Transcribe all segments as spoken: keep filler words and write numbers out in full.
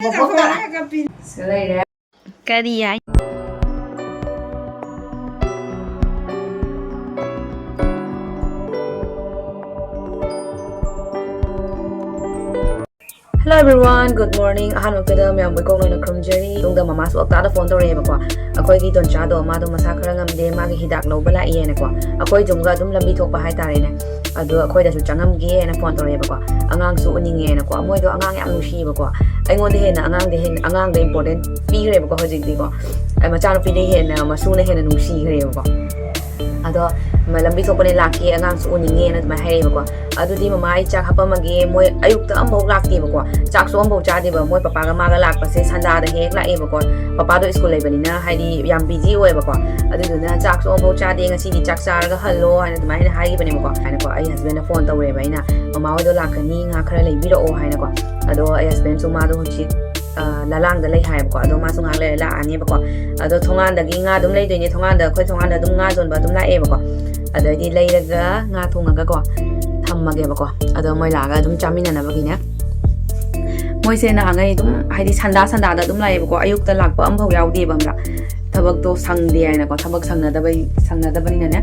ꯁꯤꯗ ꯂꯩꯔꯦ꯫ ꯀꯔꯤ ꯍꯥꯏ? Hello everyone, good morning. ꯑꯍꯥꯟꯕ ꯃꯛꯇꯗ ꯃꯌꯥꯝꯕꯨ ꯏꯀꯣꯛ ꯂꯣꯏꯅ ꯈꯨꯔꯨꯝꯖꯔꯤ꯫ ꯇꯨꯡꯗ ꯃꯃꯥꯁꯨ ꯑꯞꯇꯥꯗ ꯐꯣꯟ ꯇꯧꯔꯛꯑꯦꯕꯀꯣ꯫ ꯑꯩꯈꯣꯏꯒꯤ ꯗꯣꯟꯆꯥꯗꯣ ꯃꯥꯗꯣ ꯃꯁꯥ ꯈꯔ ꯉꯝꯗꯦ, ꯃꯥꯒꯤ ꯍꯤꯗꯥꯛ ꯂꯧꯕ ꯂꯥꯛꯏꯌꯦꯅꯀꯣ꯫ ꯑꯩꯈꯣꯏ ꯌꯨꯝꯒ ꯑꯗꯨꯝ ꯂꯝꯕꯤ ꯊꯣꯛꯄ ꯍꯥꯏꯇꯥꯔꯦꯅꯦ꯫ ꯑꯗꯣ ꯑꯩꯈꯣꯏꯗꯁꯨ ꯆꯪꯉꯝꯒꯦꯅ ꯐꯣꯟ ꯇꯧꯔꯛꯑꯦꯕꯀꯣ꯫ ꯑꯉꯥꯡꯁꯨ ꯎꯅꯤꯡꯉꯦꯅꯀꯣ꯫ ꯃꯣꯏꯗꯣ ꯑꯉꯥꯡ ꯌꯥꯝ ꯅꯨꯡꯁꯤꯌꯦꯕꯀꯣ꯫ ꯑꯩꯉꯣꯟꯗ ꯍꯦꯟꯅ ꯑꯉꯥꯡꯗ ꯍꯦꯟꯅ ꯑꯉꯥꯡꯗ important ꯄꯤꯈ꯭ꯔꯦꯕꯀꯣ ꯍꯧꯖꯤꯛꯇꯤꯀꯣ꯫ ꯑꯩ ꯃꯆꯥꯅꯨꯄꯤꯗꯒꯤ ꯍꯦꯟꯅ ꯃꯁꯨꯅ ꯍꯦꯟꯅ ꯅꯨꯡꯁꯤꯈ꯭ꯔꯦꯕꯀꯣ꯫ ꯑꯗꯣ ꯃ-, ꯂꯝꯕꯤ ꯊꯣꯛꯄꯅꯦ ꯂꯥꯛꯀꯦ, ꯑꯉꯥꯡꯁꯨ ꯎꯅꯤꯡꯉꯦꯅ ꯑꯗꯨꯃꯥꯏꯅ ꯍꯥꯏꯔꯛꯑꯦꯕꯀꯣ꯫ ꯑꯗꯨꯗꯤ ꯃꯃꯥ ꯑꯩ ꯆꯥꯛ ꯍꯥꯞꯄꯝꯃꯒꯦ, ꯃꯣꯏ ꯑꯌꯨꯛꯇ ꯑꯝꯐꯥꯎ ꯂꯥꯛꯇꯦꯕꯀꯣ, ꯆꯥꯛꯁꯨ ꯑꯝꯐꯥꯎ ꯆꯥꯗꯦꯕ꯫ ꯃꯣꯏ ꯄꯄꯥꯒ ꯃꯥꯒ ꯂꯥꯛꯄꯁꯦ ꯁꯟꯗꯥꯗ ꯍꯦꯛ ꯍꯦꯛ ꯂꯥꯛꯑꯦꯕꯀꯣ꯫ ꯄꯄꯥꯗꯣ ꯁ꯭ꯀꯨꯜ ꯂꯩꯕꯅꯤꯅ ꯍꯥꯏꯗꯤ ꯌꯥꯝ busy ꯑꯣꯏꯌꯦꯕꯀꯣ꯫ ꯑꯗꯨꯗꯨꯅ ꯆꯥꯛꯁꯨ ꯑꯝꯐꯥꯎ ꯆꯥꯗꯦ, ꯉꯁꯤꯗꯤ ꯆꯥꯛ ꯆꯥꯔꯒ ꯍꯜꯂꯣ ꯍꯥꯏꯅ ꯑꯗꯨꯃꯥꯏꯅ ꯍꯥꯏꯈꯤꯕꯅꯦꯕꯀꯣ꯫ ꯍꯥꯏꯅꯀꯣ ꯑꯩ husbandꯅ ꯐꯣꯟ ꯇꯧꯔꯦꯕ ꯑꯩꯅ, "ꯃꯃꯥ ꯍꯣꯏꯗꯣ ꯂꯥꯛꯀꯅꯤ, ꯉꯥ ꯈꯔ ꯂꯩꯕꯤꯔꯛꯑꯣ" ꯍꯥꯏꯅꯀꯣ꯫ ꯑꯗꯣ ꯑꯩ husbandꯁꯨ ꯃꯥꯗꯣ ꯍꯧꯖꯤꯛ ꯑ, ꯂꯂꯥꯡꯗ ꯂꯩ ꯍꯥꯏꯌꯦꯕꯀꯣ꯫ ꯑꯗꯣ ꯃꯥꯁꯨ ꯉꯥꯏꯍꯥꯛ ꯂꯩꯔ ꯂꯥꯛꯑꯅꯦꯕꯀꯣ꯫ ꯑꯗꯣ ꯊꯣꯡꯒꯥꯟꯗꯒꯤ ꯉꯥ ꯑꯗꯨꯝ ꯂꯩꯗꯣꯏꯅꯦ, ꯊꯣꯡꯒꯥꯟꯗ, ꯑꯩꯈꯣꯏ ꯊꯣꯡꯒꯥꯟꯗ ꯑꯗꯨꯝ ꯉꯥ ꯌꯣꯟꯕ ꯑꯗꯨꯝ ꯂꯥꯛꯑꯦꯕꯀꯣ꯫ ꯑꯗꯩꯗꯤ ꯂꯩꯔꯒ ꯉꯥ ꯊꯣꯡꯉꯒꯀꯣ ꯊꯝꯃꯒꯦꯕꯀꯣ꯫ ꯑꯗꯣ ꯃꯣꯏ ꯂꯥꯛꯑꯒ ꯑꯗꯨꯝ ꯆꯥꯃꯤꯟꯅꯅꯕꯒꯤꯅꯦ꯫ ꯃꯣꯏꯁꯦ ꯅꯍꯥꯟꯉꯩ ꯑꯗꯨꯝ ꯍꯥꯏꯗꯤ ꯁꯟꯗꯥ ꯁꯟꯗꯥꯗ ꯑꯗꯨꯝ ꯂꯥꯛꯑꯦꯕꯀꯣ꯫ ꯑꯌꯨꯛꯇ ꯂꯥꯛꯄ ꯑꯝꯐꯥꯎ ꯌꯥꯎꯗꯦꯕ ꯈꯪꯕ꯭ꯔꯥ? ꯊꯕꯛꯇꯣ ꯁꯪꯗꯦ ꯍꯥꯏꯅꯀꯣ꯫ ꯊꯕꯛ ꯁꯪꯅꯗꯕꯩ, ꯁꯪꯅꯗꯕꯅꯤꯅꯅꯦ꯫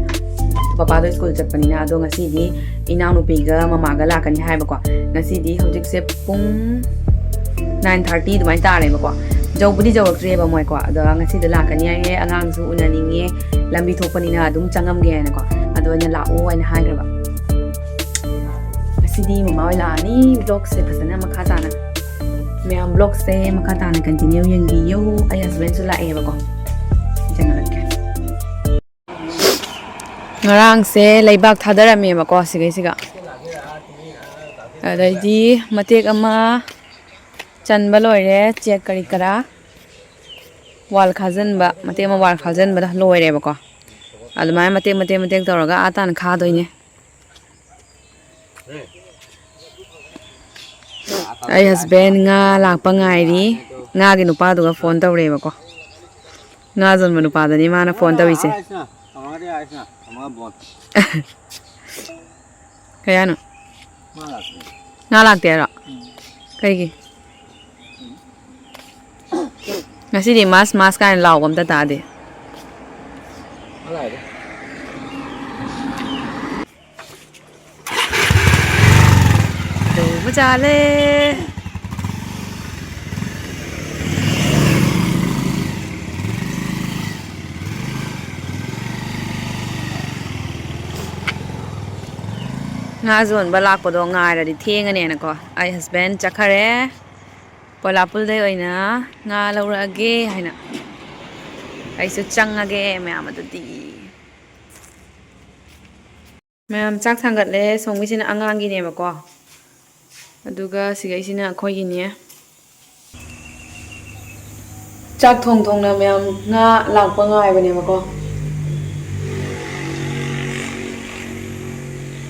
ꯄꯄꯥꯗꯣ ꯁ꯭ꯀꯨꯜ ꯆꯠꯄꯅꯤꯅ꯫ ꯑꯗꯣ ꯉꯁꯤꯗꯤ ꯏꯅꯥꯎꯅꯨꯄꯤꯒ ꯃꯃꯥꯒ ꯂꯥꯛꯀꯅꯤ ꯍꯥꯏꯕꯀꯣ꯫ ꯉꯁꯤꯗꯤ ꯍꯧꯖꯤꯛꯁꯦ ꯄꯨꯡ nine thirty ꯑꯗꯨꯃꯥꯏꯅ ꯇꯥꯔꯦꯕꯀꯣ꯫ ꯌꯧꯕꯨꯗꯤ ꯌꯧꯔꯛꯇ꯭ꯔꯤꯑꯕ ꯃꯣꯏꯀꯣ꯫ ꯑꯗꯣ ꯉꯁꯤꯗꯣ ꯂꯥꯛꯀꯅꯤ ꯍꯥꯏꯌꯦ, ꯑꯉꯥꯡꯁꯨ ꯎꯅꯅꯤꯡꯉꯦ, ꯂꯝꯕꯤ ꯊꯣꯛꯄꯅꯤꯅ ꯑꯗꯨꯝ ꯆꯪꯉꯝꯒꯦ ꯍꯥꯏꯅꯀꯣ꯫ ꯑꯗꯣ ꯑꯩꯅ ꯂꯥꯛꯑꯣ ꯍꯥꯏꯅ ꯍꯥꯏꯈ꯭ꯔꯕ꯫ ꯉꯁꯤꯗꯤ ꯃꯃꯥ ꯍꯣꯏ ꯂꯥꯛꯑꯅꯤ꯫ Vlogꯁꯦ ꯐꯖꯅ ꯃꯈꯥ ꯇꯥꯅ, ꯃꯌꯥꯝ vlogꯁꯦ ꯃꯈꯥ ꯇꯥꯅ continue ꯌꯦꯡꯕꯤꯌꯨ꯫ ꯑꯩ husbandꯁꯨ ꯂꯥꯛꯑꯦꯕꯀꯣ꯫ ꯆꯪꯉꯛꯀꯦ꯫ ꯉꯔꯥꯡꯁꯦ ꯂꯩꯕꯥꯛ ꯊꯥꯗꯔꯝꯃꯦꯕꯀꯣ ꯁꯤꯒꯩꯁꯤꯒ꯫ ꯑꯗꯩꯗꯤ ꯃꯇꯦꯛ ꯑꯃ ꯆꯟꯕ ꯂꯣꯏꯔꯦ, ꯆꯦꯛ ꯀꯔꯤ ꯀꯔꯥ꯫ Wall ꯈꯥꯖꯤꯟꯕ, ꯃꯇꯦꯛ ꯑꯃ wall ꯈꯥꯖꯤꯟꯕꯗ ꯂꯣꯏꯔꯦꯕꯀꯣ꯫ ꯑꯗꯨꯃꯥꯏꯅ ꯃꯇꯦꯛ, ꯃꯇꯦꯛ, ꯃꯇꯦꯛ ꯇꯧꯔꯒ ꯑꯥ ꯇꯥꯅ ꯈꯥꯗꯣꯏꯅꯦ꯫ ꯑꯩ husband ꯉꯥ ꯂꯥꯛꯄ ꯉꯥꯏꯔꯤ꯫ ꯉꯥꯒꯤ ꯅꯨꯄꯥꯗꯨꯒ phone ꯇꯧꯔꯦꯕꯀꯣ꯫ ꯉꯥ ꯌꯣꯟꯕ ꯅꯨꯄꯥꯗꯅꯤ ꯃꯥꯅ phone ꯇꯧꯔꯤꯁꯦ꯫ ꯀꯩ ꯍꯥꯏꯅꯣ? ꯉꯥ ꯂꯥꯛꯇꯦ ꯍꯥꯏꯔꯣ? ꯀꯩꯒꯤ? ꯉꯁꯤꯗꯤ ꯃꯥꯁ, ꯃꯥꯁ ꯀꯥꯏꯅ ꯂꯥꯎꯕ ꯑꯝꯇ ꯇꯥꯗꯦ꯫ ꯇꯧꯕ ꯆꯥꯂꯦ꯫ ꯉꯥ ꯌꯣꯟꯕ ꯂꯥꯛꯄꯗꯣ ꯉꯥꯏꯔꯗꯤ ꯊꯦꯡꯉꯅꯦꯅꯀꯣ, ꯑꯩ ꯍꯁꯕꯦꯟ ꯆꯠꯈꯔꯦ꯫ ꯄꯣꯂꯥꯄꯨꯜꯗꯩ ꯑꯣꯏꯅ ꯉꯥ ꯂꯧꯔꯛꯑꯒꯦ ꯍꯥꯏꯅ ꯑꯩꯁꯨ ꯆꯪꯉꯒꯦ ꯃꯌꯥꯝ ꯑꯗꯨꯗꯤ꯫ ꯃꯌꯥꯝ ꯆꯥꯛ ꯊꯥꯡꯒꯠꯂꯦ꯫ ꯁꯣꯝꯒꯤꯁꯤꯅ ꯑꯉꯥꯡꯒꯤꯅꯦꯕꯀꯣ, ꯑꯗꯨꯒ ꯁꯤꯒꯩꯁꯤꯅ ꯑꯩꯈꯣꯏꯒꯤꯅꯦ꯫ ꯆꯥꯛ ꯊꯣꯡ ꯊꯣꯡꯅ ꯃꯌꯥꯝ ꯉꯥ ꯂꯥꯛꯄ ꯉꯥꯏꯕꯅꯦꯕꯀꯣ꯫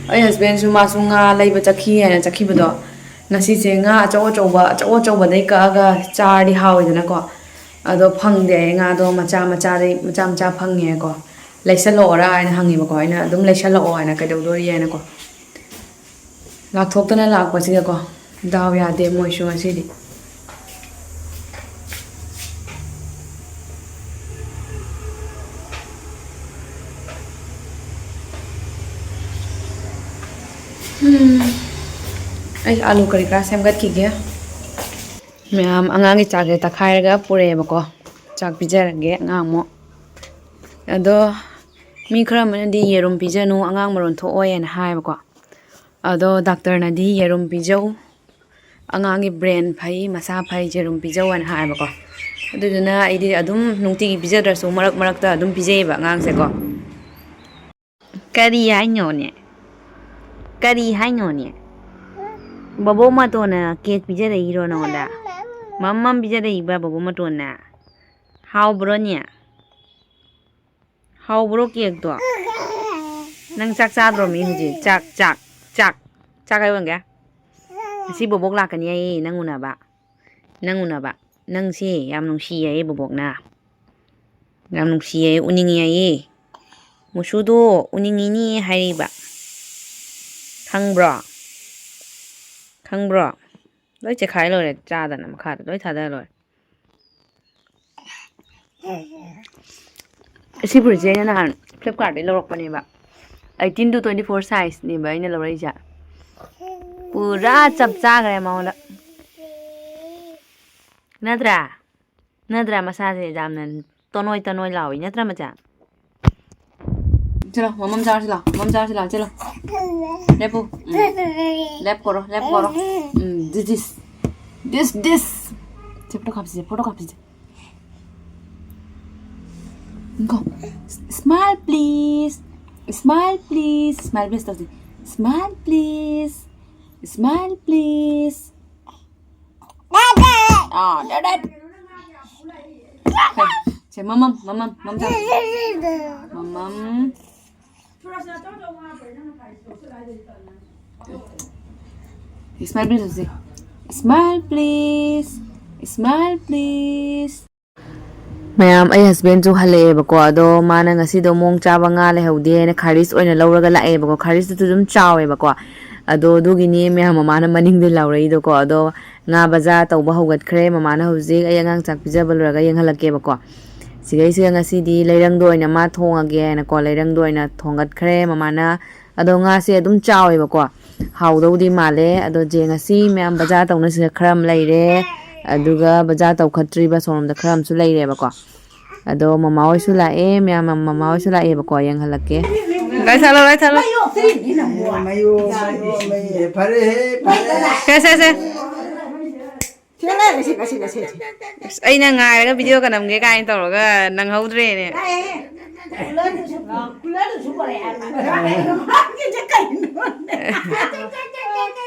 ꯑꯩ ꯍꯁꯕꯦꯟꯁꯨ, ꯃꯥꯁꯨ ꯉꯥ ꯂꯩꯕ ꯆꯠꯈꯤ ꯍꯥꯏꯅ ꯆꯠꯈꯤꯕꯗꯣ, ꯉꯁꯤꯁꯦ ꯉꯥ ꯑꯆꯧ ꯑꯆꯧꯕ, ꯑꯆꯧ ꯑꯆꯧꯕꯗꯩ ꯀꯛꯑꯒ ꯆꯥꯔꯗꯤ ꯍꯥꯎꯋꯤꯗꯅꯀꯣ꯫ ꯑꯗꯣ ꯐꯪꯗꯦ ꯍꯥꯏꯌꯦ, ꯉꯥꯗꯣ ꯃꯆꯥ ꯃꯆꯥꯗꯩ, ꯃꯆꯥ ꯃꯆꯥ ꯐꯪꯉꯦꯀꯣ꯫ "ꯂꯩꯁꯜꯂꯛꯑꯣꯔꯥ?" ꯍꯥꯏꯅ ꯍꯪꯉꯦꯕꯀꯣ꯫ ꯑꯩꯅ, "ꯑꯗꯨꯝ ꯂꯩꯁꯜꯂꯛꯑꯣ" ꯍꯥꯏꯅ, "ꯀꯩꯗꯧꯗꯣꯔꯤ?" ꯍꯥꯏꯅꯀꯣ꯫ ꯂꯥꯛꯊꯣꯛꯇꯅ ꯂꯥꯛꯄꯁꯤꯗꯀꯣ, ꯗꯥꯎ ꯌꯥꯗꯦ ꯃꯣꯏꯁꯨ ꯉꯁꯤꯗꯤ꯫ ꯎꯝ, ꯑꯩ ꯑꯥꯂꯨ ꯀꯔꯤ ꯀꯔꯥ ꯁꯦꯝꯒꯠꯈꯤꯒꯦ꯫ ꯃꯌꯥꯝ ꯑꯉꯥꯡꯒꯤ ꯆꯥꯛꯁꯦ ꯇꯛꯈꯥꯏꯔꯒ ꯄꯨꯔꯛꯑꯦꯕꯀꯣ꯫ ꯆꯥꯛ ꯄꯤꯖꯔꯒꯦ ꯑꯉꯥꯡ ꯑꯃꯨꯛ꯫ ꯑꯗꯣ ꯃꯤ ꯈꯔ ꯑꯃꯅꯗꯤ ꯌꯦꯔꯨꯝ ꯄꯤꯖꯅꯨ, ꯑꯉꯥꯡ ꯃꯔꯣꯟ ꯊꯣꯛꯑꯣꯏ ꯍꯥꯏꯅ ꯍꯥꯏꯌꯦꯕꯀꯣ꯫ ꯑꯗꯣ ꯗꯥꯛꯇꯔꯅꯗꯤ ꯌꯦꯔꯨꯝ ꯄꯤꯖꯧ, ꯑꯉꯥꯡꯒꯤ ꯕ꯭ꯔꯦꯟ ꯐꯩ, ꯃꯁꯥ ꯐꯩ, ꯌꯦꯔꯨꯝ ꯄꯤꯖꯧ ꯍꯥꯏꯅ ꯍꯥꯏꯌꯦꯕꯀꯣ꯫ ꯑꯗꯨꯗꯨꯅ ꯑꯩꯗꯤ ꯑꯗꯨꯝ ꯅꯨꯡꯇꯤꯒꯤ ꯄꯤꯖꯗ꯭ꯔꯁꯨ ꯃꯔꯛ ꯃꯔꯛꯇ ꯑꯗꯨꯝ ꯄꯤꯖꯩꯌꯦꯕ ꯑꯉꯥꯡꯁꯦꯀꯣ꯫ ꯀꯔꯤ ꯍꯥꯏꯅꯣꯅꯦ? ꯀꯔꯤ ꯍꯥꯏꯅꯣꯅꯦ? ꯕꯣꯕꯣꯛ ꯃꯇꯣꯟꯅ ꯀꯦꯛ ꯄꯤꯖꯔꯛꯏꯔꯣ ꯅꯉꯣꯟꯗ? ꯃꯝ ꯃꯝ ꯄꯤꯖꯔꯛꯏꯕ ꯕꯣꯕꯣꯛ ꯃꯇꯣꯟꯅ? ꯍꯥꯎꯕ꯭ꯔꯣꯅꯦ? ꯍꯥꯎꯕ꯭ꯔꯣ ꯀꯦꯛꯇꯣ? ꯅꯪ ꯆꯥꯛ ꯆꯥꯗ꯭ꯔꯣ ꯃꯤ ꯍꯧꯖꯤꯛ? ꯆꯥꯛ, ꯆꯥꯛ, ꯆꯥꯛ, ꯆꯥꯛ ꯍꯥꯏꯌꯨ ꯌꯦꯡꯒꯦ꯫ ꯉꯁꯤ ꯕꯣꯕꯣꯛ ꯂꯥꯛꯀꯅꯤ ꯍꯥꯏꯌꯦ ꯅꯪ ꯎꯅꯕ꯫ ꯅꯪ ꯎꯅꯕ꯫ ꯅꯪꯁꯦ ꯌꯥꯝ ꯅꯨꯡꯁꯤ ꯍꯥꯏꯌꯦ ꯕꯣꯕꯣꯛꯅ꯫ ꯌꯥꯝ ꯅꯨꯡꯁꯤ ꯍꯥꯏꯌꯦ, ꯎꯅꯤꯡꯉꯤ ꯍꯥꯏꯌꯦ꯫ ꯃꯨꯁꯨꯗꯣ ꯎꯅꯤꯡꯉꯤꯅꯤ ꯍꯥꯏꯔꯤꯕ꯫ ꯈꯪꯕ꯭ꯔꯣ? ꯈꯪꯕ꯭ꯔꯣ? ꯂꯣꯏ ꯆꯦꯈꯥꯏ ꯂꯣꯏꯔꯦ, ꯆꯥꯗꯅ ꯃꯈꯥꯗ ꯂꯣꯏ ꯊꯥꯗ ꯂꯣꯏꯔꯦ꯫ ꯁꯤ ꯐꯨꯔꯤꯠꯁꯦ ꯑꯩꯅ ꯅꯍꯥꯟ Flipkartꯇꯒꯤ ꯂꯧꯔꯛꯄꯅꯦꯕ꯫ Eighteen to twenty four sizeꯅꯦꯕ ꯑꯩꯅ ꯂꯧꯔꯛꯏꯁꯦ꯫ ꯄꯨꯔꯥ ꯆꯞ ꯆꯥꯈ꯭ꯔꯦ ꯃꯉꯣꯟꯗ꯫ ꯅꯠꯇ꯭ꯔꯥ? ꯅꯠꯇ꯭ꯔꯥ? ꯃꯁꯥꯁꯦ ꯌꯥꯝꯅ ꯇꯣꯅꯣꯏ ꯇꯣꯅꯣꯏ ꯂꯥꯎꯏ, ꯅꯠꯇ꯭ꯔꯥ, ꯃꯆꯥ? ꯆꯠꯂꯣ, ꯃꯃꯝ ꯆꯥꯔꯁꯤ ꯂꯥꯎ, ꯃꯃꯝ ꯆꯥꯔꯁꯤ ꯂꯥꯎ, ꯆꯠꯂꯣ꯫ ꯂꯦꯞꯄꯨ꯫ ꯎꯝ꯫ ꯂꯦꯞ ꯀꯧꯔꯣ, ꯂꯦꯞ ꯀꯧꯔꯣ꯫ ꯎꯝ, this, this꯫ This, this꯫ Say, photo ꯀꯥꯞꯁꯤꯁꯦ, photo ꯀꯥꯞꯁꯤꯁꯦ꯫ Go. Smile, please. Smile, please. Smile, please ꯇꯧꯁꯤ꯫ Smile, please. Smile, please. ꯑꯥ, ꯗꯦꯠ, ꯗꯦꯠ꯫ ꯁꯦ, ꯃꯃꯝ, ꯃꯃꯝ, ꯃꯃꯝ ꯆꯥꯔꯣ꯫ ꯃꯃꯝ꯫ Smile, please ꯇꯧꯁꯤ꯫ Smile, please. Smile, please. ꯃꯌꯥꯝ, ꯑꯩ husbandꯁꯨ ꯍꯜꯂꯛꯑꯦꯕꯀꯣ꯫ ꯑꯗꯣ ꯃꯥꯅ ꯉꯁꯤꯗꯣ ꯃꯑꯣꯡ ꯆꯥꯕ ꯉꯥ ꯂꯩꯍꯧꯗꯦ ꯍꯥꯏꯅ ꯈꯥꯔꯤꯁ ꯑꯣꯏꯅ ꯂꯧꯔꯒ ꯂꯥꯛꯑꯦꯕꯀꯣ꯫ ꯈꯥꯔꯤꯁꯇꯨꯁꯨ ꯑꯗꯨꯝ ꯆꯥꯎꯋꯦꯕꯀꯣ꯫ ꯑꯗꯣ ꯑꯗꯨꯒꯤꯅꯤ ꯃꯌꯥꯝ ꯃꯃꯥꯅ ꯃꯅꯤꯡꯗ ꯂꯥꯎꯔꯛꯏꯗꯣꯀꯣ꯫ ꯑꯗꯣ ꯉꯥ ꯕꯖꯥꯔ ꯇꯧꯕ ꯍꯧꯒꯠꯈ꯭ꯔꯦ꯫ ꯃꯃꯥꯅ ꯍꯧꯖꯤꯛ ꯑꯩ ꯑꯉꯥꯡ ꯆꯥꯛ ꯄꯤꯖꯕ ꯂꯣꯏꯔꯒ ꯌꯦꯡꯍꯜꯂꯛꯀꯦꯕꯀꯣ꯫ ꯁꯤꯗꯩꯁꯤꯗ ꯉꯁꯤꯗꯤ ꯂꯩꯔꯪꯗꯣ ꯑꯣꯏꯅ ꯃꯥ ꯊꯣꯡꯉꯒꯦ ꯍꯥꯏꯅꯀꯣ, ꯂꯩꯔꯪꯗꯣ ꯑꯣꯏꯅ ꯊꯣꯡꯒꯠꯈ꯭ꯔꯦ ꯃꯃꯥꯅ꯫ ꯑꯗꯣ ꯉꯥꯁꯦ ꯑꯗꯨꯝ ꯆꯥꯎꯋꯦꯕꯀꯣ꯫ ꯍꯥꯎꯗꯧꯗꯤ ꯃꯥꯜꯂꯦ꯫ ꯑꯗꯣ ꯌꯦꯡꯉꯁꯤ꯫ ꯃꯌꯥꯝ ꯕꯖꯥꯔ ꯇꯧꯅꯁꯤꯅ ꯈꯔ ꯑꯃ ꯂꯩꯔꯦ꯫ ꯑꯗꯨꯒ ꯕꯖꯥꯔ ꯇꯧꯈꯠꯇ꯭ꯔꯤꯕ ꯁꯣꯝꯗ ꯈꯔ ꯑꯃꯁꯨ ꯂꯩꯔꯦꯕꯀꯣ꯫ ꯑꯗꯣ ꯃꯃꯥ ꯍꯣꯏꯁꯨ ꯂꯥꯛꯑꯦ꯫ ꯃꯌꯥꯝ ꯃꯃꯥ ꯍꯣꯏꯁꯨ ꯂꯥꯛꯑꯦꯕꯀꯣ꯫ ꯌꯦꯡꯍꯜꯂꯛꯀꯦ꯫ ꯂꯥꯏ ꯊꯥꯜꯂꯣ, ꯂꯥꯏ ꯊꯥꯜꯂꯣ꯫ ꯃꯌꯣ, ꯃꯌꯣ, ꯃꯌꯣ, ꯐꯔꯦꯍꯦ, ꯐꯔꯦ꯫ ꯁꯦ, ꯁꯦ, ꯁꯦ꯫ ꯁꯤꯗ ꯂꯩꯔꯦ, ꯁꯤ, ꯁꯤ, ꯁꯤ, ꯁꯤ꯫ ꯑꯁ, ꯑꯩꯅ ꯉꯥꯏꯔꯒ videoꯒ ꯅꯝꯒꯦ ꯀꯥꯏꯅ ꯇꯧꯔꯒ ꯅꯪꯍꯧꯗ꯭ꯔꯦꯅꯦ꯫ ꯂꯥꯛꯑꯦ꯫ ꯀꯨꯂꯔꯗꯨꯁꯨ, ꯀꯨꯂꯔꯗꯨꯁꯨ ꯄꯨꯔꯛꯑꯦ꯫ ꯀꯩꯅꯣꯅꯦ꯫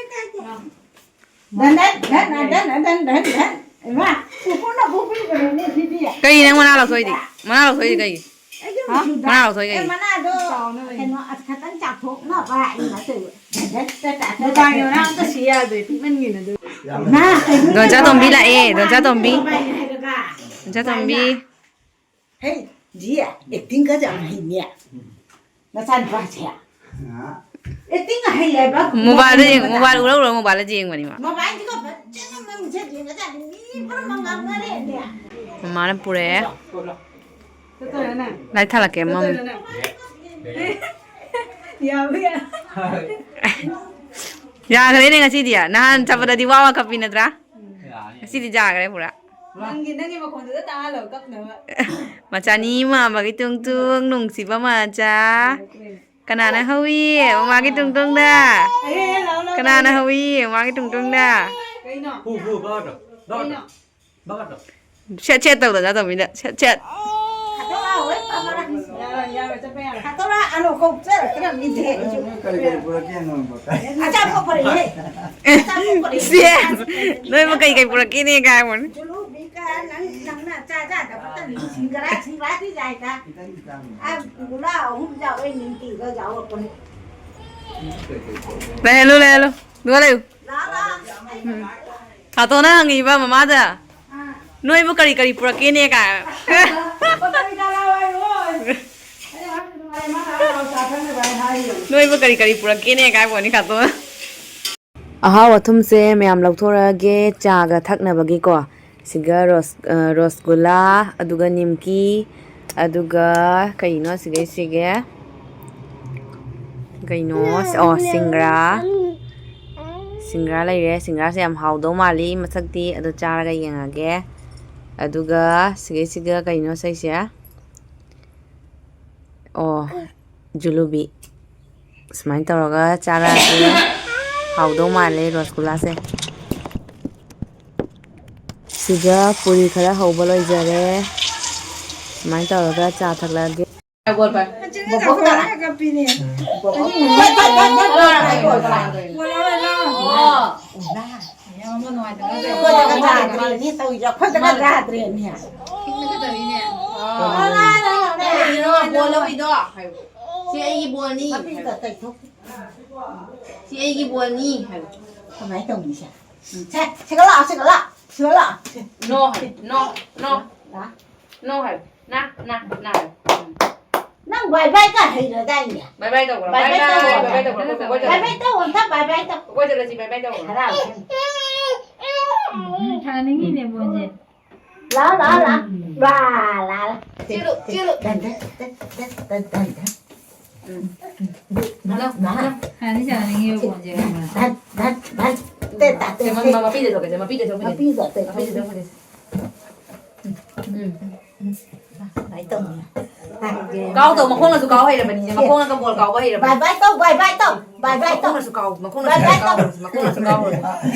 ꯗꯟ, ꯗꯟ, ꯗꯟ꯫ ꯏꯃꯥ, ꯄꯨꯄꯨꯅ ꯄꯨꯕꯤꯕꯅꯤꯅꯦ ꯁꯤꯗꯤ꯫ ꯀꯩ ꯅꯪ ꯃꯅꯥ ꯂꯧꯊꯣꯛꯏꯗꯤ? ꯃꯅꯥ ꯂꯧꯊꯣꯛꯏꯗꯤ ꯀꯩꯒꯤ? ꯍꯥ? ꯃꯅꯥ ꯂꯧꯊꯣꯛꯏ ꯀꯩꯒꯤ? ꯑꯦ, ꯃꯅꯥꯗꯣ ꯀꯩꯅꯣ, ꯑꯁ, ꯈꯇꯪ ꯆꯥꯊꯣꯛꯅꯕ ꯑꯩꯅ ꯇꯧꯕ꯫ ꯗꯨꯀꯥꯟꯒꯤ ꯃꯅꯥ ꯑꯝꯇ ꯁꯤ ꯌꯥꯗ꯭ꯔꯦ, ꯄꯤꯛꯃꯟꯒꯤꯅ ꯑꯗꯨ꯫ ꯃꯥ, ꯀꯩꯅꯣ ꯗꯣꯟꯆꯥ ꯇꯣꯝꯕꯤ ꯂꯥꯛꯑꯦ, ꯗꯣꯟꯆꯥ ꯇꯣꯝꯕꯤ꯫ ꯍꯥꯏꯔꯒ꯫ ꯗꯣꯟꯆꯥ ꯇꯣꯝꯕꯤ꯫ ꯍꯦ, ꯖꯤ, acting ꯒꯁꯦ ꯌꯥꯝ ꯍꯩꯅꯦ꯫ ꯅꯆꯥꯅꯨꯄꯥꯁꯦ꯫ Acting ꯍꯩ ꯍꯥꯏꯕ꯫ Mobileꯗ ꯌꯦꯡ-, mobile ꯎꯔ ꯎꯔ mobileꯗ ꯌꯦꯡꯕꯅꯤ ꯃꯥ꯫ Mobileꯁꯤꯒ ꯐꯖꯅ ꯃꯃꯤꯠꯁꯦ ꯌꯦꯡꯉꯖꯥꯠꯅꯤ꯫ ꯃꯤ ꯄꯨꯝꯅꯃꯛ ꯉꯥꯡꯅꯔꯦꯅꯦ꯫ ꯃꯃꯥꯅ ꯄꯨꯔꯛꯑꯦ꯫ ꯂꯥꯏ ꯊꯥꯂꯛꯀꯦ, ꯃꯝ꯫ ꯌꯥꯕ ꯌꯥ-, ꯌꯥꯈ꯭ꯔꯦꯅꯦ ꯉꯁꯤꯗꯤ꯫ ꯅꯍꯥꯟ ꯆꯠꯄꯗꯗꯤ ꯋꯥ ꯋꯥ ꯀꯞꯄꯤ ꯅꯠꯇ꯭ꯔꯥ? ꯉꯁꯤꯗꯤ ꯌꯥꯈ꯭ꯔꯦ ꯄꯨꯔꯥ꯫ ꯅꯪꯒꯤ, ꯅꯪꯒꯤ ꯃꯈꯣꯟꯗꯨꯗ ꯇꯥꯍꯜꯂꯣ ꯀꯞꯅꯕ꯫ ꯃꯆꯥꯅꯤ ꯃꯥꯃꯒꯤ ꯇꯨꯡ ꯇꯨꯡ ꯅꯨꯡꯁꯤꯕ ꯃꯆꯥ꯫ ꯀꯅꯥꯅ ꯍꯧꯏ ꯃꯃꯥꯒꯤ ꯇꯨꯡ ꯇꯨꯡꯗ? ꯑꯦ, ꯂꯥꯎ, ꯂꯥꯎ, ꯀꯅꯥꯅ ꯂꯥꯎ꯫ ꯍꯧꯏ ꯃꯃꯥꯒꯤ ꯇꯨꯡ ꯇꯨꯡꯗ? ꯀꯩꯅꯣ? ꯍꯨ, ꯍꯨ, ꯕꯥ, ꯕꯥ, ꯕꯥ, ꯀꯩꯅꯣ? ꯕꯥ, ꯕꯥ꯫ ꯁꯦꯠ ꯁꯦꯠ ꯇꯧꯗꯅ ꯇꯧꯃꯤꯗ꯫ Set set. ꯌꯥꯔꯣꯏ, ꯌꯥꯔꯣꯏ, ꯆꯠꯄ ꯌꯥꯔꯣꯏ꯫ ꯍꯥꯇꯣꯔꯥ, ꯑꯅꯣ ꯀꯧ ꯆꯠꯂꯛꯇ꯭ꯔꯕꯅꯤꯗꯦ꯫ ꯅꯣꯏ ꯀꯔꯤ ꯀꯔꯤ ꯄꯨꯔꯛꯀꯦ ꯍꯪꯉꯣ꯫ ꯑꯆꯥꯄꯣꯠ ꯄꯨꯔꯛꯏꯍꯦ꯫ ꯑꯆꯥꯄꯣꯠ ꯄꯨꯔꯛꯏꯍꯦ꯫ ꯁꯦ, ꯅꯣꯏꯕꯨ ꯀꯩ ꯀꯩ ꯄꯨꯔꯛꯀꯦꯅꯦ ꯀꯥꯏ ꯍꯥꯏꯕꯅꯤ꯫ ꯖꯨꯂꯨꯕꯤ ꯀ ꯅꯪ, ꯅꯪꯅ ꯆꯥ ꯆꯥꯗꯕ ꯇꯟ ꯁꯤꯡꯒꯔꯥ, ꯁꯤꯡꯒꯔꯥꯗꯤ ꯌꯥꯏꯗ꯫ ꯈꯤꯇꯪ ꯆꯥꯕꯅꯤ꯫ ꯑ, ꯒꯨꯂꯥ ꯑꯍꯨꯝ ꯌꯥꯎꯋꯦ, ꯅꯤꯡꯀꯤꯒ ꯌꯥꯎꯔꯛꯄꯅꯦ꯫ ꯂꯩꯍꯜꯂꯨ, ꯂꯩꯍꯜꯂꯨ꯫ ꯑꯗꯨꯒ ꯂꯩꯌꯨ꯫ ꯂꯥꯛꯑꯣ, ꯂꯥꯛꯑꯣ꯫ ꯎꯝ꯫ ꯀꯥꯇꯣꯅ ꯍꯪꯉꯤꯕ ꯃꯃꯥꯗ, "ꯅꯣꯏꯕꯨ ꯀꯔꯤ ꯀꯔꯤ ꯄꯨꯔꯛꯀꯦꯅꯦ?" ꯀꯥꯏ꯫ ꯅꯣꯏꯕꯨ ꯀꯔꯤ ꯀꯔꯤ ꯄꯨꯔꯛꯀꯦꯅꯦ? ꯀꯥꯏ ꯄꯣꯠꯅꯤ ꯀꯥꯇꯣꯅ꯫ ꯑꯍꯥꯎ ꯑꯊꯨꯝꯁꯦ ꯃꯌꯥꯝ ꯂꯧꯊꯣꯔꯛꯑꯒꯦ, ꯆꯥꯒ ꯊꯛꯅꯕꯒꯤꯀꯣ꯫ ꯁꯤꯒ ꯔꯣꯁ-, ꯑ, ꯔꯣꯁꯒꯨꯂꯥ, ꯑꯗꯨꯒ ꯅꯤꯝꯀꯤ, ꯑꯗꯨꯒ ꯀꯩꯅꯣ ꯁꯤꯒꯩꯁꯤꯒꯦ? ꯀꯩꯅꯣ? ꯑꯣ, ꯁꯤꯡꯒ꯭ꯔꯥ꯫ ꯁꯤꯡꯒ꯭ꯔꯥ ꯂꯩꯔꯦ꯫ ꯁꯤꯡꯒ꯭ꯔꯥꯁꯦ ꯌꯥꯝ ꯍꯥꯎꯗꯧ ꯃꯥꯜꯂꯤ ꯃꯁꯛꯇꯤ꯫ ꯑꯗꯣ ꯆꯥꯔꯒ ꯌꯦꯡꯉꯒꯦ꯫ ꯑꯗꯨꯒ ꯁꯤꯒꯩꯁꯤꯒ ꯀꯩꯅꯣ ꯁꯩꯁꯦ? ꯑꯣ, ꯖꯨꯂꯨꯕꯤ꯫ ꯁꯨꯃꯥꯏꯅ ꯇꯧꯔꯒ ꯆꯥꯔꯛꯑꯒꯦ꯫ ꯍꯥꯎꯗꯧ ꯃꯥꯜꯂꯦ ꯔꯣꯁꯒꯨꯂꯥꯁꯦ꯫ ꯁꯤꯒ ꯄꯨꯔꯤ ꯈꯔ ꯍꯧꯕ ꯂꯣꯏꯖꯔꯦ꯫ ꯁꯨꯃꯥꯏꯅ ꯇꯧꯔꯒ ꯆꯥ ꯊꯛꯂꯛꯑꯒꯦ꯫ ꯕꯣꯕꯣꯛꯇ꯫ ꯕꯣꯕꯣꯛ꯫ ꯑꯩꯈꯣꯏꯗꯒ ꯌꯥꯗ꯭ꯔꯦꯅꯦ ꯇꯧꯔꯤꯁꯦ, ꯑꯩꯈꯣꯏꯗꯒ ꯌꯥꯗ꯭ꯔꯦꯅꯦ꯫ ꯀꯩꯅꯣ ꯕꯣꯜ ꯂꯧꯔꯤꯗꯣ? ꯁꯤ ꯑꯩꯒꯤ ꯕꯣꯜꯅꯤ꯫ ꯃꯄꯤꯒ ꯇꯩꯊꯣꯛ꯫ ꯁꯤ ꯑꯩꯒꯤ ꯕꯣꯜꯅꯤ ꯍꯥꯏꯕ꯫ ꯀꯃꯥꯏꯅ ꯇꯧꯅꯤ ꯁꯦ? ꯁꯦ, ꯁꯤꯒ ꯂꯥꯛꯑꯣ, ꯁꯤꯒ ꯂꯥꯛꯑꯣ, ꯁꯤꯒ ꯂꯥꯛꯑꯣ꯫ ꯅꯣ ꯍꯥꯏꯕ, ꯅꯣ, ꯅꯣ, ꯂꯥꯛꯑꯣ꯫ ꯅꯣ ꯍꯥꯏꯕ, ꯅ, ꯅ, ꯅ ꯍꯥꯏꯕ꯫ ꯎꯝ꯫ ꯅꯪ ꯕꯥꯏ ꯕꯥꯏ ꯀꯥꯏ ꯍꯩꯔꯗꯥꯏꯅꯦ? ꯕꯥꯏ ꯕꯥꯏ ꯇꯧꯈ꯭ꯔꯣ꯫ ꯕꯥꯏ ꯕꯥꯏ ꯕꯥꯏ ꯕꯥꯏ ꯇꯧꯈ꯭ꯔꯣ꯫ ꯕꯥꯏ ꯕꯥꯏ ꯇꯧꯈ꯭ꯔꯣ꯫ ꯕꯥꯏ ꯕꯥꯏ ꯇꯧꯈ꯭ꯔꯣ꯫ ꯕꯥꯏ ꯕꯥꯏ ꯇꯧꯈ꯭ꯔꯣ꯫ ꯀꯣꯏ ꯆꯠꯂꯁꯤ, ꯕꯥꯏ ꯕꯥꯏ ꯇꯧꯈ꯭ꯔꯣ꯫ ꯍꯔꯥꯎ꯫ ꯎꯝ, ꯁꯥꯟꯅꯅꯤꯡꯉꯤꯅꯦ ꯕꯣꯜꯁꯦ꯫ ꯂꯥ, ꯂꯥ, ꯂꯥ꯫ ꯂꯥ, ꯂꯥ, ꯂꯥ꯫ ꯆꯦꯜꯂꯨ, ꯆꯦꯜꯂꯨ꯫ ꯗꯟ, ꯗꯟ, ꯗꯟ, ꯗꯟ, ꯗꯟ, ꯗꯟ꯫ ꯎꯝ꯫ ꯗꯨ, ꯅꯨ, ꯍꯜꯂꯣ, ꯅꯨ꯫ ꯍꯜꯂꯣ꯫ ꯍꯥꯟꯅꯗꯤ ꯁꯥꯟꯅꯅꯤꯡꯉꯦꯕꯀꯣ, ꯍꯧꯖꯤꯛ ꯑꯃꯨꯛ꯫ ꯗꯟ, ꯗꯟ, ꯗꯟ꯫ ꯇꯦ, ꯇꯥ, ꯇꯦ, ꯁꯦ, ꯃ-, ꯇꯦ꯫ ꯃ-, ꯃꯄꯤꯗ ꯇꯧꯒꯦꯁꯦ, ꯃꯄꯤꯗ ꯇꯧꯒꯦꯁꯦ꯫ ꯃꯄꯤꯗ ꯇꯧꯒꯦꯁꯦ꯫ ꯃꯄꯤꯗ ꯇꯧꯒꯦꯁꯦ꯫ ꯎꯝ꯫ ꯎꯝ꯫ ꯀꯃꯥꯏꯅ ꯇꯧꯅꯤ? ꯀꯥꯎ ꯇꯧ, ꯃꯈꯣꯡꯅꯁꯨ ꯀꯥꯎ ꯍꯩꯔꯕꯅꯤꯅꯦ, ꯃꯈꯣꯡꯅ ꯀꯝꯕꯣꯜ ꯀꯥꯎꯕ ꯍꯩꯔꯕꯅꯤ꯫ ꯕꯥꯏ ꯕꯥꯏ ꯇꯧ, ꯕꯥꯏ ꯕꯥꯏ ꯇꯧ, ꯕꯥꯏ ꯕꯥꯏ ꯇꯧ꯫ ꯃꯈꯣꯡꯅꯁꯨ ꯀꯥꯎ, ꯃꯈꯣꯡꯅꯁꯨ ꯕꯥꯏ ꯕꯥꯏ ꯀꯥꯎ, ꯇꯧ꯫ ꯃꯈꯣꯡꯅꯁꯨ ꯀꯥꯎ꯫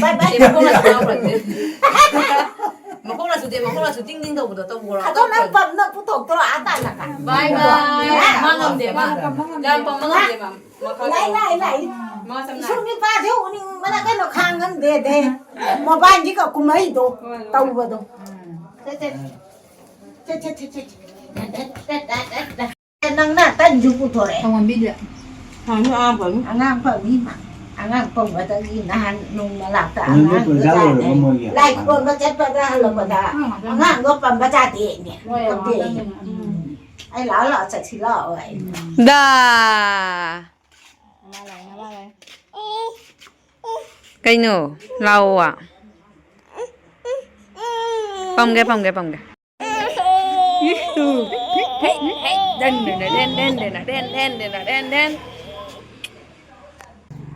ꯕꯥꯏ ꯕꯥꯏ ꯑꯦ, ꯇꯧ꯫ ꯃꯈꯣꯡꯅꯁꯨ ꯀꯥꯎ꯫ ꯃꯈꯣꯡꯅꯁꯨ ꯇꯤꯡ ꯇꯤꯡ ꯇꯧꯕꯗꯣ ꯇꯧꯕ꯭ꯔꯣ? ꯑꯗꯣ ꯅꯪ ꯄꯝꯅ ꯄꯨꯊꯣꯛꯇ꯭ꯔꯣ, ꯑꯥ ꯇꯥꯅ ꯀꯥꯏ? ꯕꯥꯏ ꯕꯥꯏ꯫ ꯃꯥ ꯉꯝꯗꯦ, ꯃꯥ꯫ ꯌꯥꯝ ꯄꯝꯕ ꯉꯝꯗꯦ, ꯃꯥ꯫ ꯃꯥ ꯈꯔ ꯂꯥꯏ, ꯂꯥꯏ, ꯂꯥꯏ꯫ ꯃꯥ ꯁꯝꯅ ꯏꯁꯨꯡ ꯅꯤꯄꯥꯁꯦ ꯎꯅꯤꯡꯕꯅ ꯀꯩꯅꯣ ꯈꯥꯡ ꯉꯝꯗꯦꯗꯦ꯫ ꯃꯕꯥꯟꯒꯤ ꯀ-, ꯀꯨꯝꯍꯩꯗꯣ ꯍꯣꯏ, ꯍꯣꯏ꯫ ꯇꯧꯕꯗꯣ꯫ ꯎꯝ꯫ ꯆꯠ, ꯆꯠ꯫ ꯆꯠ, ꯆꯠ, ꯆꯠ, ꯆꯠ꯫ ꯅꯪꯅ ꯇꯟꯁꯨ ꯄꯨꯊꯣꯔꯛꯑꯦ꯫ ꯊꯣꯡꯍꯟꯕꯤꯗ꯭ꯔꯦ꯫ ꯍꯥꯟꯅ ꯑꯉꯥꯡ ꯐꯪꯉꯤ꯫ ꯑꯉꯥꯡ ꯐꯪꯉꯤ꯫ ꯑꯉꯥꯡ ꯐꯪꯕꯗꯒꯤ ꯅꯍꯥꯟ ꯅꯣꯡꯃ ꯂꯥꯛꯇ ꯅꯪꯗꯤ ꯑꯉꯥꯡꯗꯨ ꯄꯨꯔꯒ ꯆꯥꯅꯩ꯫ ꯂꯣꯏꯔꯕ ꯃꯣꯏꯒꯤ? ꯂꯥꯏ ꯈꯨꯔꯨꯝꯕ ꯆꯠꯄꯗ ꯍꯜꯂꯛꯄꯗ ꯎꯝ꯫ ꯑꯉꯥꯡꯗꯣ ꯄꯝꯕ ꯆꯥꯗꯦꯅꯦ꯫ ꯍꯣꯏ, ꯀꯞꯄꯦ꯫ ꯑꯉꯥꯡ ꯐꯪꯉꯤ꯫ ꯎꯝ꯫ ꯑꯩ ꯂꯥꯛꯑꯣ ꯂꯥꯛꯑꯣ ꯆꯠꯁꯤ ꯂꯥꯛꯑꯣ ꯑꯩ꯫ ꯗꯥ꯫ ꯃꯃꯥ ꯂꯥꯛꯑꯦ, ꯃꯃꯥ ꯂꯥꯛꯑꯦ꯫ ꯀꯩꯅꯣ? ꯂꯥꯛꯑꯣ꯫ ꯄꯝꯒꯦ, ꯄꯝꯒꯦ, ꯄꯝꯒꯦ꯫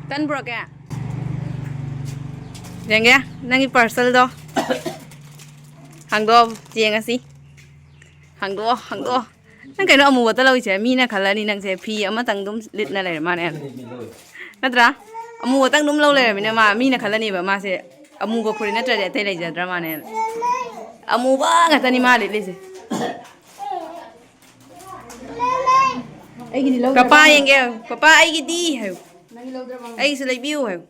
ꯇꯟ ꯄꯨꯔꯛꯀꯦ? ꯌꯦꯡꯒꯦ, ꯅꯪꯒꯤ parcelꯗꯣ꯫ ꯍꯥꯡꯗꯣꯛꯑꯣ, ꯌꯦꯡꯉꯁꯤ꯫ ꯍꯥꯡꯗꯣꯛꯑꯣ, ꯍꯥꯡꯗꯣꯛꯑꯣ꯫ ꯅꯪ ꯀꯩꯅꯣ ꯑꯃꯨꯕꯇ ꯂꯧꯏꯁꯦ? ꯃꯤꯅ ꯈꯜꯂꯅꯤ ꯅꯪꯁꯦ ꯐꯤ ꯑꯃꯇꯪ ꯑꯗꯨꯝ ꯂꯤꯠꯅ ꯂꯩꯔ ꯃꯥꯅꯦ꯫ ꯅꯠꯇ꯭ꯔꯥ? ꯑꯃꯨꯕꯇꯪ ꯑꯗꯨꯝ ꯂꯧ ꯂꯩꯔꯃꯤꯅ ꯃꯥ, ꯃꯤꯅ ꯈꯜꯂꯅꯦꯕ ꯃꯥꯁꯦ ꯑꯃꯨꯕ ꯐꯨꯔꯤꯠ ꯅꯠꯇ꯭ꯔꯗꯤ ꯑꯇꯩ ꯂꯩꯖꯗ꯭ꯔ ꯃꯥꯅꯦꯅ꯫ ꯑꯃꯨꯕ ꯉꯥꯛꯇꯅꯤ ꯃꯥ ꯂꯤꯠꯂꯤꯁꯦ꯫ ꯑꯩꯒꯤꯗꯤ ꯂꯧꯗ꯭ꯔꯕ? ꯄꯄꯥ ꯌꯦꯡꯒꯦ꯫ ꯄꯄꯥ ꯑꯩꯒꯤꯗꯤ ꯍꯥꯏꯌꯨ꯫ ꯅꯪꯒꯤ ꯂꯧꯗ꯭ꯔꯕ? ꯑꯩꯒꯤꯁꯨ ꯂꯩꯕꯤꯌꯨ ꯍꯥꯏꯌꯨ꯫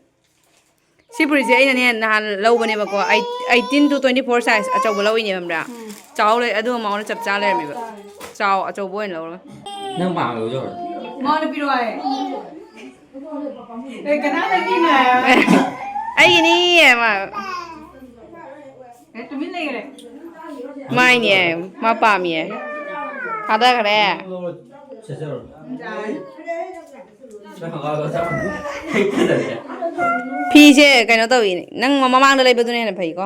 ꯁꯤ ꯐꯨꯔꯤꯠꯁꯦ ꯑꯩꯅꯅꯦ ꯅꯍꯥꯟ ꯂꯧꯕꯅꯦꯕꯀꯣ, ꯑꯩ-, eighteen to twenty four size ꯑꯆꯧꯕ ꯂꯧꯔꯤꯅꯦꯕ ꯈꯪꯕ꯭ꯔꯥ? ꯎꯝ꯫ ꯆꯥꯎ ꯂꯩ, ꯑꯗꯨꯒ ꯃꯉꯣꯟꯗ ꯆꯞ ꯆꯥ ꯂꯩꯔꯝꯃꯦꯕ꯫ ꯆꯥꯎ, ꯑꯆꯧꯕ ꯑꯣꯏꯅ ꯂꯧꯔꯒ꯫ ꯅꯪ ꯄꯥꯝꯃꯦ ꯂꯧꯖꯧꯔꯣ꯫ ꯃꯉꯣꯟꯗ ꯄꯤꯔꯛꯑꯣ ꯍꯥꯏ꯫ ꯑꯦ, ꯀꯅꯥꯗ ꯄꯤꯅꯣ ꯍꯥꯏ? ꯑꯩꯒꯤꯅꯤ ꯃꯥ꯫ ꯑꯦ, ꯇꯨꯃꯤꯟ ꯂꯩꯈ꯭ꯔꯦ꯫ ꯃꯥꯏꯅꯦ, ꯃꯥ ꯄꯥꯝꯃꯤꯌꯦ꯫ ꯊꯥꯗꯈ꯭ꯔꯦ꯫ ꯐꯤꯁꯦ ꯀꯩꯅꯣ ꯇꯧꯏꯅꯦ꯫ ꯅꯪ ꯃꯃꯥꯡꯗ ꯂꯩꯕꯗꯨꯅ ꯍꯦꯟꯅ ꯐꯩꯀꯣ꯫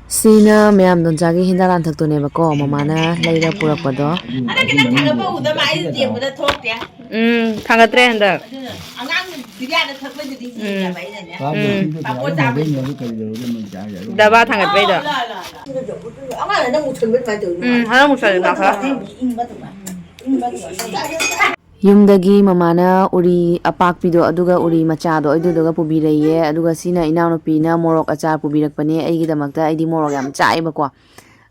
ꯁꯤꯅ ꯃꯌꯥꯝ ꯗꯣꯟꯆꯥꯒꯤ ꯍꯤꯗꯥꯛ ꯂꯥꯡꯊꯛꯇꯨꯅꯦꯕꯀꯣ, ꯃꯃꯥꯅ ꯂꯩꯔ ꯄꯨꯔꯛꯄꯗꯣ꯫ ꯍꯟꯗꯛꯇꯤ ꯅꯪ ꯊꯥꯡꯒꯠꯄ ꯎꯗ ꯃꯥ ꯑꯩꯁꯨ ꯆꯦꯟꯕꯗ ꯊꯣꯛꯇꯦ꯫ ꯎꯝ, ꯊꯥꯡꯒꯠꯇ꯭ꯔꯦ ꯍꯟꯗꯛ꯫ ꯑꯗꯨꯅ ꯑꯉꯥꯡ ꯕꯤꯗ꯭ꯌꯥꯅ ꯊꯛꯄꯩꯗꯨꯗꯤ ꯎꯝ꯫ ꯌꯦꯡꯉꯦꯕ ꯑꯩꯅꯅꯦ꯫ ꯎꯝ꯫ ꯄꯥꯄꯣ ꯆꯥꯕꯩꯗꯨꯗꯤ꯫ ꯗꯕꯥ ꯊꯥꯡꯒꯠꯄꯩꯗꯣ꯫ ꯑꯉꯥꯡꯅ ꯅꯪ ꯃꯨꯁꯟꯕ ꯑꯗꯨꯃꯥꯏꯅ ꯇꯧꯔꯤꯗꯣ꯫ ꯎꯝ, ꯍꯟꯗꯛ ꯃꯨꯁꯜꯂꯦ ꯃꯥ ꯈꯔ꯫ ꯏꯪꯕ ꯑꯗꯨꯃꯥꯏꯅ꯫ ꯏꯪꯕ ꯑꯗꯨꯃꯥꯏꯅ꯫ ꯌꯨꯝꯗꯒꯤ ꯃꯃꯥꯅ ꯎꯔꯤ ꯑꯄꯥꯛꯄꯤꯗꯣ, ꯑꯗꯨꯒ ꯎꯔꯤ ꯃꯆꯥꯗꯣ, ꯑꯗꯨꯗꯨꯒ ꯄꯨꯕꯤꯔꯛꯏꯌꯦ꯫ ꯑꯗꯨꯒ ꯁꯤꯅ ꯏꯅꯥꯎꯅꯨꯄꯤꯅ ꯃꯣꯔꯣꯛ ꯑꯆꯥꯔ ꯄꯨꯕꯤꯔꯛꯄꯅꯦ ꯑꯩꯒꯤꯗꯃꯛꯇ꯫ ꯑꯩꯗꯤ ꯃꯣꯔꯣꯛ ꯌꯥꯝ ꯆꯥꯏꯕꯀꯣ꯫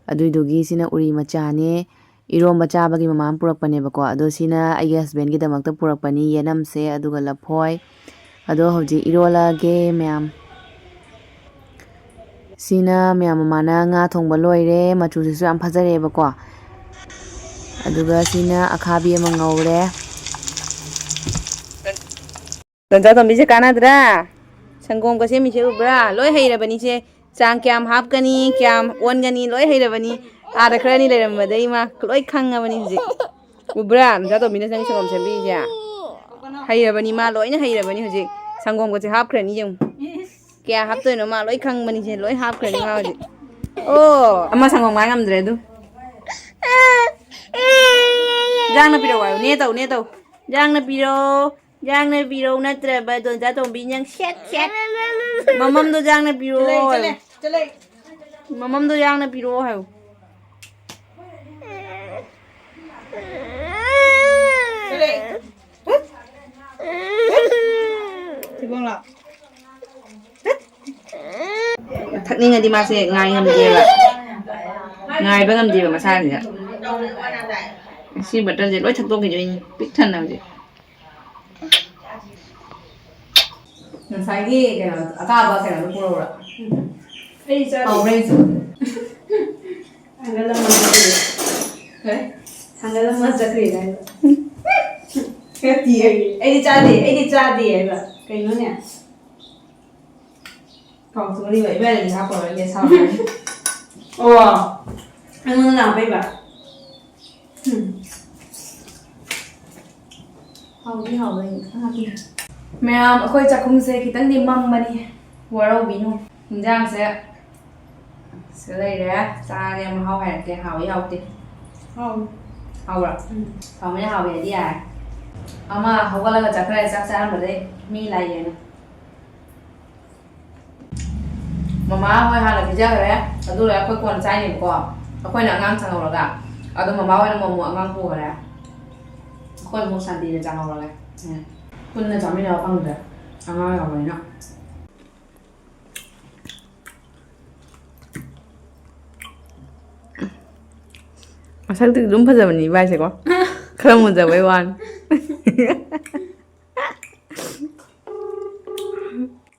ꯑꯗꯨꯏꯗꯨꯒꯤ ꯁꯤꯅ ꯎꯔꯤ ꯃꯆꯥꯅꯦ꯫ ꯏꯔꯣꯝꯕ ꯆꯥꯕꯒꯤ ꯃꯃꯥꯅ ꯄꯨꯔꯛꯄꯅꯦꯕꯀꯣ꯫ ꯑꯗꯣ ꯁꯤꯅ ꯑꯩꯒꯤ husbandꯒꯤꯗꯃꯛꯇ ꯄꯨꯔꯛꯄꯅꯤ, ꯌꯦꯅꯝꯁꯦ, ꯑꯗꯨꯒ ꯂꯐꯣꯏ꯫ ꯑꯗꯣ ꯍꯧꯖꯤꯛ ꯏꯔꯣꯜꯂꯒꯦ ꯃꯌꯥꯝ꯫ ꯁꯤꯅ ꯃꯌꯥꯝ ꯃꯃꯥꯅ ꯉꯥ ꯊꯣꯡꯕ ꯂꯣꯏꯔꯦ, ꯃꯆꯨꯁꯤꯁꯨ ꯌꯥꯝ ꯐꯖꯔꯦꯕꯀꯣ꯫ ꯑꯗꯨꯒ ꯁꯤꯅ ꯑꯈꯥꯕꯤ ꯑꯃ ꯉꯧꯔꯦ꯫ ꯗꯣꯟꯆꯥ ꯇꯣꯝꯕꯤꯁꯦ ꯀꯥꯟꯅꯗ꯭ꯔꯥ? ꯁꯪꯒꯣꯝꯒ ꯁꯦꯝꯃꯤꯁꯦ ꯎꯕ꯭ꯔꯥ? ꯂꯣꯏ ꯍꯩꯔꯕꯅꯤꯁꯦ꯫ ꯆꯥꯡ ꯀꯌꯥꯝ ꯍꯥꯞꯀꯅꯤ, ꯀꯌꯥꯝ ꯑꯣꯟꯒꯅꯤ, ꯂꯣꯏ ꯍꯩꯔꯕꯅꯤ꯫ ꯑꯥꯗ ꯈꯔꯅꯤ ꯂꯩꯔꯝꯕꯗꯩ ꯃꯥ ꯂꯣꯏ ꯈꯪꯉꯕꯅꯤ ꯍꯧꯖꯤꯛ꯫ ꯎꯕ꯭ꯔꯥ? ꯗꯣꯟꯆꯥ ꯇꯣꯝꯕꯤꯅ ꯅꯪꯒꯤ ꯁꯪꯒꯣꯝ ꯁꯦꯝꯕꯤꯔꯤꯁꯦ꯫ ꯍꯩꯔꯕꯅꯤ ꯃꯥ, ꯂꯣꯏꯅ ꯍꯩꯔꯕꯅꯤ ꯍꯧꯖꯤꯛ꯫ ꯁꯪꯒꯣꯝꯒꯁꯦ ꯍꯥꯞꯈ꯭ꯔꯅꯤ ꯌꯦꯡꯉꯨ꯫ ꯀꯌꯥ ꯍꯥꯞꯇꯣꯏꯅꯣ ꯃꯥ ꯂꯣꯏ ꯈꯪꯕꯅꯤꯁꯦ, ꯂꯣꯏ ꯍꯥꯞꯈ꯭ꯔꯅꯤ ꯃꯥ ꯍꯧꯖꯤꯛ꯫ ꯑꯣ, ꯑꯃ ꯁꯪꯒꯣꯝ ꯉꯥꯏ ꯉꯝꯗ꯭ꯔꯦ ꯑꯗꯨ꯫ ꯏꯟꯖꯥꯡꯅ ꯄꯤꯔꯛꯑꯣ ꯍꯥꯏꯌꯨ꯫ ꯅꯦ ꯇꯧ, ꯅꯦ ꯇꯧ꯫ ꯏꯟꯖꯥꯡꯅ ꯄꯤꯔꯛꯑꯣ꯫ ꯏꯟꯖꯥꯡꯅ ꯄꯤꯔꯛꯑꯣ ꯅꯠꯇ꯭ꯔꯕ ꯗꯣꯟꯆꯥ ꯇꯣꯝꯕꯤ ꯅꯪ ꯁꯦꯠ ꯁꯦꯠ꯫ ꯃꯃꯝꯗꯣ ꯏꯟꯖꯥꯡꯅ ꯄꯤꯔꯛꯑꯣ ꯍꯥꯏꯌꯨ꯫ ꯃꯃꯝꯗꯣ ꯏꯟꯖꯥꯡꯅ ꯄꯤꯔꯛꯑꯣ ꯍꯥꯏꯌꯨ꯫ ꯊꯛꯅꯤꯡꯉꯗꯤ ꯃꯥꯁꯦ ꯉꯥꯏ ꯉꯝꯗꯦꯕ꯫ ꯉꯥꯏꯕ ꯉꯝꯗꯦꯕ ꯃꯁꯥꯁꯤꯗ꯫ ꯁꯤ ꯕꯇꯜꯁꯦ ꯂꯣꯏ ꯊꯛꯇꯣꯛꯈꯤꯗꯣꯏꯅꯤ ꯄꯤꯛ ꯊꯟꯅ ꯍꯧꯖꯤꯛ꯫ ꯉꯁꯥꯏꯒꯤ ꯀꯩꯅꯣ, ꯑꯀꯥꯕ ꯀꯩꯅꯣꯗꯣ ꯄꯨꯔꯛꯎꯔꯥ? ꯑꯩ ꯆꯥꯗꯦ꯫ ꯍꯥꯎꯕ꯭ꯔꯥ ꯑꯩꯁꯨ? ꯊꯥꯡꯒꯠꯂꯝꯃ ꯆꯠꯈ꯭ꯔꯦ꯫ ꯀꯩ? ꯊꯥꯡꯒꯠꯂꯝꯃ ꯆꯠꯈ꯭ꯔꯦ ꯍꯥꯏꯕ꯫ ꯅꯠꯇꯤꯌꯦ꯫ ꯑꯩꯗꯤ ꯆꯥꯗꯦ, ꯑꯩꯗꯤ ꯆꯥꯗꯦ ꯍꯥꯏꯕ꯫ ꯀꯩꯅꯣꯅꯦ? ꯀꯥꯎꯊꯣꯛꯑꯅꯤꯕ, ꯏꯕꯥꯅꯤꯗꯤ ꯍꯥꯞꯄꯔꯣꯏꯒꯦ, ꯁꯥꯎꯔꯅꯤ꯫ ꯑꯣ, ꯑꯩꯉꯣꯟꯗ ꯍꯥꯞꯄꯛꯏꯕ꯫ ꯎꯝ꯫ ꯍꯥꯎꯗꯤ ꯍꯥꯎꯕꯅꯤ, ꯈꯤꯇꯪ ꯍꯥꯞꯄꯤꯌꯨ꯫ ꯃꯌꯥꯝ, ꯑꯩꯈꯣꯏ ꯆꯥꯛꯈꯨꯝꯁꯦ ꯈꯤꯇꯪꯗꯤ ꯃꯝꯕꯅꯤ, ꯋꯥꯔꯧꯕꯤꯅꯨ꯫ ꯏꯟꯖꯥꯡꯁꯦ ꯁꯤꯗ ꯂꯩꯔꯦ꯫ ꯆꯥꯔꯦ, ꯃꯍꯥꯎ ꯍꯥꯏꯔꯛꯀꯦ꯫ ꯍꯥꯎꯏ ꯍꯥꯎꯇꯦ? ꯍꯥꯎꯏ꯫ ꯍꯥꯎꯕ꯭ꯔꯥ? ꯎꯝ꯫ ꯍꯥꯎꯕꯅꯦ, ꯍꯥꯎꯋꯦ ꯍꯥꯏꯗꯤ ꯌꯥꯔꯦ꯫ ꯑꯃ ꯍꯧꯒꯠꯂꯒ ꯆꯠꯈ꯭ꯔꯦ, ꯆꯥꯛ ꯆꯥꯔꯝꯕꯗꯩ꯫ ꯃꯤ ꯂꯥꯛꯑꯦꯅ꯫ ꯃꯃꯥ ꯍꯣꯏ ꯍꯥꯟꯅ ꯄꯤꯖꯈ꯭ꯔꯦ, ꯑꯗꯨ ꯂꯣꯏꯔ ꯑꯩꯈꯣꯏ ꯀꯣꯟꯅ ꯆꯥꯏꯅꯦꯕꯀꯣ꯫ ꯑꯩꯈꯣꯏꯅ ꯑꯉꯥꯡ ꯆꯪꯍꯧꯔꯒ꯫ ꯑꯗꯣ ꯃꯃꯥ ꯍꯣꯏꯅ ꯃꯣꯃꯣ ꯑꯉꯥꯡ ꯄꯨꯈ꯭ꯔꯦ꯫ ꯑꯩꯈꯣꯏ ꯑꯃꯨꯛ ꯁꯥꯟꯇꯤꯅ ꯆꯥꯍꯧꯔꯒꯦ꯫ ꯎꯝ꯫ ꯄꯨꯟꯅ ꯆꯥꯃꯤꯟꯅꯕ ꯐꯪꯗ꯭ꯔꯦ, ꯑꯉꯥꯡ ꯌꯥꯎꯕꯅꯤꯅ꯫ ꯃꯁꯛꯇꯤ ꯑꯗꯨꯝ ꯐꯖꯕꯅꯤ ꯏꯕꯥꯏꯁꯦꯀꯣ꯫ ꯈꯔ ꯃꯨꯖꯕꯩ ꯋꯥꯅꯤ꯫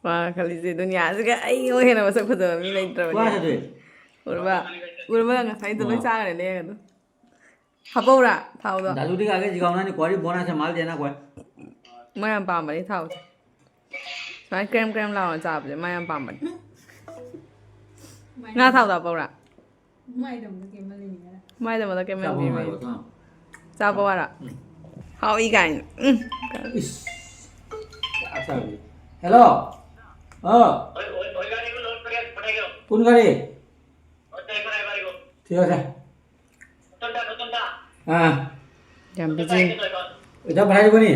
ꯋꯥ ꯈꯜꯂꯤꯁꯦ, ꯗꯨꯅꯤꯌꯥꯁꯤꯒ ꯑꯩ ꯑꯃꯨꯛ ꯍꯦꯟꯅ ꯃꯁꯛ ꯐꯖꯕ ꯃꯤ ꯂꯩꯇ꯭ꯔꯕꯅꯤ꯫ ꯋꯥ ꯍꯥꯏꯗꯣꯏ꯫ ꯎꯔꯕ? ꯎꯔꯕ? ꯉꯁꯥꯏꯗꯣ ꯂꯣꯏ ꯆꯥꯈ꯭ꯔꯦꯅꯦ ꯑꯗꯣ꯫ ꯍꯥꯞꯄꯧꯔꯥ ꯊꯥꯎꯗꯣ? दादू दिखा के जिगावना ने कुआरी बोना से माल देना कोई। ꯃꯥ ꯌꯥꯝ ꯄꯥꯝꯕꯅꯤ ꯊꯥꯎꯁꯦ꯫ ꯁꯨꯃꯥꯏꯅ ꯀ꯭ꯔꯦꯝ ꯀ꯭ꯔꯦꯝ ꯂꯥꯎꯅ ꯆꯥꯕꯁꯦ ꯃꯥ ꯌꯥꯝ ꯄꯥꯝꯕꯅꯤ꯫ ꯉꯥ ꯊꯥꯎꯗꯣ ꯍꯥꯞꯄꯧꯔꯥ? ꯃꯥꯏꯗꯃꯛꯇ ꯀꯦꯝꯃꯜꯂꯤꯅꯦ꯫ ꯃꯥꯏꯗꯃꯛꯇ ꯀꯦꯝꯃꯜꯂꯤꯅꯦ꯫ ꯆꯥꯕ ꯍꯥꯎꯏ ꯀꯥꯏꯅ꯫ ꯎꯝ꯫ ꯏꯁ꯫ ꯆꯥꯛ ꯆꯥꯕꯤ꯫ Hello. ꯑ꯫ कोन गाडी? ठीक है। ꯑꯥ꯫ ꯌꯥꯝ busy꯫ এতিয়া ভৰাই দিবনি?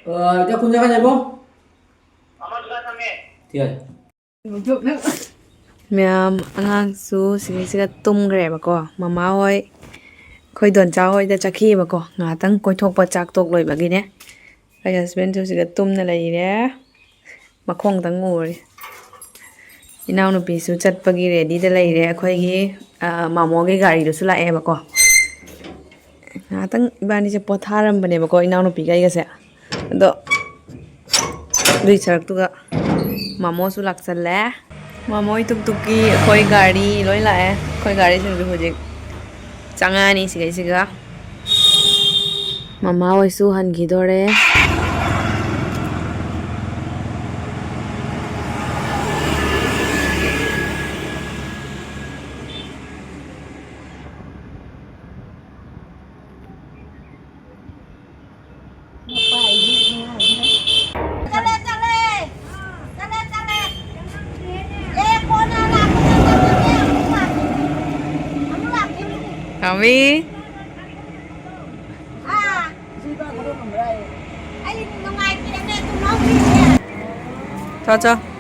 অ, এতিয়া কোন জেগাত যাব? ঠিক আছে। ꯃꯌꯥꯝ ꯑꯉꯥꯡꯁꯨ ꯁꯤꯒꯤꯁꯤꯒ ꯇꯨꯝꯈ꯭ꯔꯦꯕꯀꯣ꯫ ꯃꯃꯥ ꯍꯣꯏ, ꯑꯩꯈꯣꯏ ꯗꯣꯟꯆꯥ ꯍꯣꯏꯗ ꯆꯠꯈꯤꯑꯕꯀꯣ, ꯉꯥꯏꯍꯥꯛꯇꯪ ꯀꯣꯏꯊꯣꯛꯄ ꯆꯥꯛ ꯇꯣꯛ ꯂꯣꯏꯕꯒꯤꯅꯦ꯫ ꯑꯩ husbandꯁꯨ ꯁꯤꯗ ꯇꯨꯝꯅ ꯂꯩꯔꯦ꯫ ꯃꯈꯣꯡꯗꯪ ꯎꯔꯦ꯫ ꯏꯅꯥꯎꯅꯨꯄꯤꯁꯨ ꯆꯠꯄꯒꯤ readyꯗ ꯂꯩꯔꯦ꯫ ꯑꯩꯈꯣꯏꯒꯤ, ꯑ, ꯃꯥꯃꯣꯒꯤ ꯒꯥꯔꯤꯗꯨꯁꯨ ꯂꯥꯛꯑꯦꯕꯀꯣ꯫ ꯉꯥꯏꯍꯥꯛꯇꯪ ꯏꯕꯥꯅꯤꯁꯦ ꯄꯣꯊꯥꯔꯝꯕꯅꯦꯕꯀꯣ, ꯏꯅꯥꯎꯅꯨꯄꯤꯒ ꯑꯩꯒꯁꯦ꯫ ꯑꯗꯣ ꯑꯗꯨꯏ ꯁꯔꯨꯛꯇꯨꯒ ꯃꯥꯃꯣꯁꯨ ꯂꯥꯛꯆꯜꯂꯦ꯫ ꯃꯥꯃꯣ ꯍꯣꯏ ꯇꯨꯛ ꯇꯨꯛꯀꯤ ꯑꯩꯈꯣꯏ ꯒꯥꯔꯤ ꯂꯣꯏ ꯂꯥꯛꯑꯦ꯫ ꯑꯩꯈꯣꯏ ꯒꯥꯔꯤꯁꯤꯡꯁꯨ ꯍꯧꯖꯤꯛ ꯆꯪꯉꯛꯑꯅꯤ ꯁꯤꯒꯩꯁꯤꯒ꯫ ꯃꯃꯥ ꯍꯣꯏꯁꯨ ꯍꯟꯈꯤꯗꯣꯔꯦ꯫ ꯆꯠꯂꯦ, ꯆꯠꯂꯦ꯫ ꯆꯠꯂꯦ, ꯆꯠꯂꯦ꯫ ꯆꯣ, ꯆꯣ꯫